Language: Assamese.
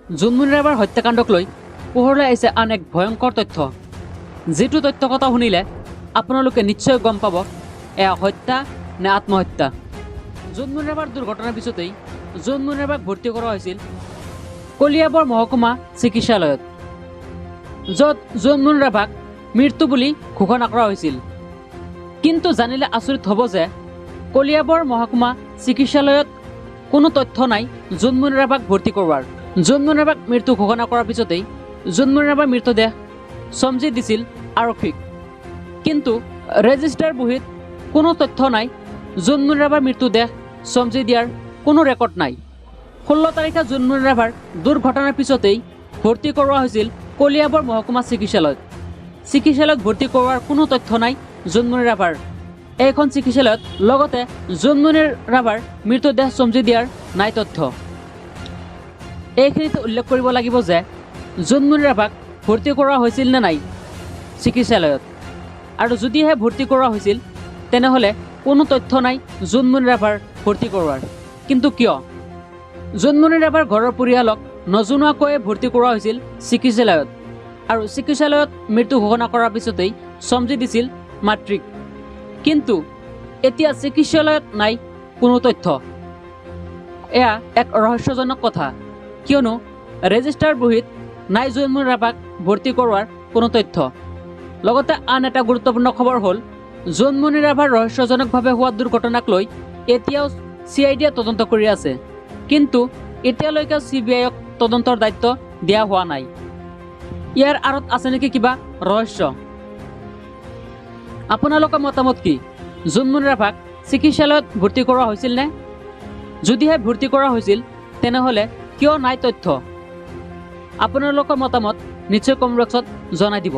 জোনমণি ৰাভাৰ হত্যাকাণ্ডক লৈ পোহৰলৈ আহিছে আন এক ভয়ংকৰ তথ্য, যিটো তথ্য কথা শুনিলে আপোনালোকে নিশ্চয় গম পাব এয়া হত্যা নে আত্মহত্যা। জোনমণি ৰাভাৰ দুৰ্ঘটনাৰ পিছতেই জোনমণি ৰাভাক ভৰ্তি কৰা হৈছিল কলিয়াবৰ মহকুমা চিকিৎসালয়ত, য'ত জোনমণি ৰাভাক মৃত্যু বুলি ঘোষণা কৰা হৈছিল। কিন্তু জানিলে আচৰিত হ'ব যে কলিয়াবৰ মহকুমা চিকিৎসালয়ত কোনো তথ্য নাই জোনমণি ৰাভাক ভৰ্তি কৰোৱাৰ। জোনমণি ৰাভাক মৃত্যু ঘোষণা কৰাৰ পিছতেই জোনমণি ৰাভাৰ মৃতদেহ চমজি দিছিল আৰক্ষীক, কিন্তু ৰেজিষ্টাৰ বহীত কোনো তথ্য নাই। জোনমণি ৰাভাৰ মৃতদেহ চমজি দিয়াৰ কোনো ৰেকৰ্ড নাই। 16 তাৰিখে জোনমণি ৰাভাৰ দুৰ্ঘটনাৰ পিছতেই ভৰ্তি কৰোৱা হৈছিল কলিয়াবৰ মহকুমা চিকিৎসালয়ত। চিকিৎসালয়ত ভৰ্তি কৰোৱাৰ কোনো তথ্য নাই জোনমণি ৰাভাৰ এইখন চিকিৎসালয়ত। লগতে জোনমণি ৰাভাৰ মৃতদেহ চমজি দিয়াৰ নাই তথ্য। এইখিনিতে উল্লেখ কৰিব লাগিব যে জোনমণি ৰাভাক ভৰ্তি কৰোৱা হৈছিল নে নাই চিকিৎসালয়ত, আৰু যদিহে ভৰ্তি কৰোৱা হৈছিল তেনেহ'লে কোনো তথ্য নাই জোনমণি ৰাভাৰ ভৰ্তি কৰোৱাৰ। কিন্তু কিয় জোনমণি ৰাভাৰ ঘৰৰ পৰিয়ালক নজনোৱাকৈয়ে ভৰ্তি কৰোৱা হৈছিল চিকিৎসালয়ত, আৰু চিকিৎসালয়ত মৃত্যু ঘোষণা কৰাৰ পিছতেই চমজি দিছিল মাতৃক? কিন্তু এতিয়া চিকিৎসালয়ত নাই কোনো তথ্য। এয়া এক ৰহস্যজনক কথা, কিয়নো ৰেজিষ্টাৰ বহীত নাই জোনমণি ৰাভাক ভৰ্তি কৰোৱাৰ কোনো তথ্য। লগতে আন এটা গুৰুত্বপূৰ্ণ খবৰ হ'ল জোনমণি ৰাভাৰ ৰহস্যজনকভাৱে হোৱা দুৰ্ঘটনাক লৈ এতিয়াও চি I ডিয়ে তদন্ত কৰি আছে, কিন্তু এতিয়ালৈকে চি বি আইক তদন্তৰ দায়িত্ব দিয়া হোৱা নাই। ইয়াৰ আঁৰত আছে নেকি কিবা ৰহস্য? আপোনালোকৰ মতামত কি? জোনমণি ৰাভাক চিকিৎসালয়ত ভৰ্তি কৰোৱা হৈছিল নে? যদিহে ভৰ্তি কৰা হৈছিল তেনেহ'লে কিয় নাই তথ্য? আপোনালোকৰ মতামত নিশ্চয় কমেণ্ট বক্সত জনাই দিব।